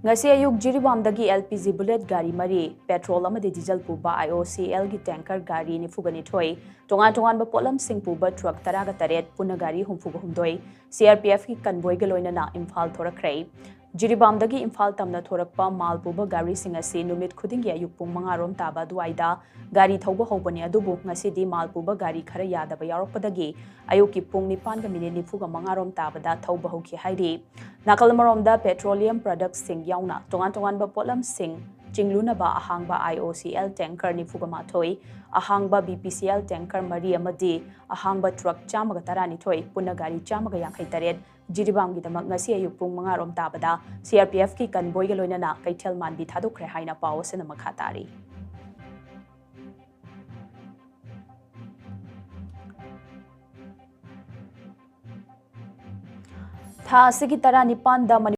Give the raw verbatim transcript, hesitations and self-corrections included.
ꯉꯁꯤ ꯑꯌꯨꯛ ꯖꯤꯔꯤꯕꯥꯝꯗꯒꯤ L P G bullet ꯒꯥꯔꯤ ꯃꯔꯤ, ꯄꯦꯇ꯭ꯔꯣꯜ ꯑꯃꯗꯤ ꯗꯤꯖꯜ ꯄꯨꯕ ꯑꯥꯏ ꯑꯣ ꯁꯤ ꯑꯦꯜꯒꯤ ꯇꯦꯡꯀꯔ ꯒꯥꯔꯤ ꯅꯤꯐꯨꯒ ꯅꯤꯊꯣꯏ, ꯇꯣꯉꯥꯟ ꯇꯣꯉꯥꯟꯕ ꯄꯣꯠꯂꯝꯁꯤꯡ ꯄꯨꯕ ꯇ꯭ꯔꯛ ꯇꯔꯥꯒ ꯇꯔꯦꯠ, ꯄꯨꯟꯅ ꯒꯥꯔꯤ ꯍꯨꯝꯐꯨꯒ ꯍꯨꯝꯗꯣꯏ ꯁꯤ ꯑꯥꯔ ꯄꯤ ꯑꯦꯐꯀꯤ ꯀꯟꯕꯣꯏꯒ ꯂꯣꯏꯅꯅ ꯏꯝꯐꯥꯜ ꯊꯣꯔꯛꯈ꯭ꯔꯦ꯫ ꯖꯤꯔꯤꯕꯥꯝꯗꯒꯤ ꯏꯝꯐꯥꯜ ꯇꯝꯅ ꯊꯣꯔꯛꯄ ꯃꯥꯜ ꯄꯨꯕ ꯒꯥꯔꯤꯁꯤꯡ ꯑꯁꯤ ꯅꯨꯃꯤꯠ ꯈꯨꯗꯤꯡꯒꯤ ꯑꯌꯨꯛ ꯄꯨꯡ ꯃꯉꯥ ꯔꯣꯝ ꯇꯥꯕ ꯑꯗꯨꯋꯥꯏꯗ ꯒꯥꯔꯤ ꯊꯧꯕ ꯍꯧꯕꯅꯤ, ꯑꯗꯨꯕꯨ ꯉꯁꯤꯗꯤ ꯃꯥꯜ ꯄꯨꯕ ꯒꯥꯔꯤ ꯈꯔ ꯌꯥꯗꯕ ꯌꯥꯎꯔꯛꯄꯗꯒꯤ ꯑꯌꯨꯛꯀꯤ ꯄꯨꯡ ꯅꯤꯄꯥꯟꯒ ꯃꯤꯅꯤꯠ ꯅꯤꯐꯨꯒ ꯃꯉꯥ ꯔꯣꯝ ꯇꯥꯕꯗ ꯊꯧꯕ ꯍꯧꯈꯤ ꯍꯥꯏꯔꯤ꯫ ꯅꯥꯀꯜ ꯑꯃꯔꯣꯝꯗ ꯄꯦꯇ꯭ꯔꯣꯂꯤꯌꯝ ꯄ꯭ꯔꯗꯛꯁꯤꯡ ꯌꯥꯎꯅ ꯇꯣꯉꯥꯟ ꯇꯣꯉꯥꯟꯕ ꯄꯣꯠꯂꯝꯁꯤꯡ ꯆꯤꯡꯂꯨꯅꯕ ꯑꯍꯥꯡꯕ I O C L tanker ꯅꯤꯐꯨꯒ ꯃꯥꯊꯣꯏ, ꯑꯍꯥꯡꯕ B P C L tanker ꯃꯔꯤ ꯑꯃꯗꯤ ꯑꯍꯥꯡꯕ ꯇ꯭ꯔꯛ ꯆꯥꯝꯃꯒ ꯇꯔꯥꯅꯤꯊꯣꯏ, ꯄꯨꯟꯅ ꯒꯥꯔꯤ ꯆꯥꯝꯃꯒ ꯌꯥꯡꯈꯩ ꯇꯔꯦꯠ ꯖꯤꯔꯤꯕꯥꯝꯒꯤꯗꯃꯛ ꯉꯁꯤ ꯑꯌꯨꯛ ꯄꯨꯡ ꯃꯉꯥ ꯔꯣꯝ ꯇꯥꯕꯗ ꯁꯤ ꯑꯥꯔ ꯄꯤ ꯑꯦꯐꯀꯤ ꯀꯟꯕꯣꯏꯒ ꯂꯣꯏꯅꯅ ꯀꯩꯊꯦꯜ ꯃꯥꯟꯕꯤ ꯊꯥꯗꯣꯛꯈ꯭ꯔꯦ ꯍꯥꯏꯅ ꯄꯥꯎ ꯑꯁꯤꯅ ꯃꯈꯥ ꯇꯥꯔꯤ꯫ ꯊꯥ ꯑꯁꯤꯒꯤ ꯇꯔꯥꯅꯤꯄꯥꯟꯗ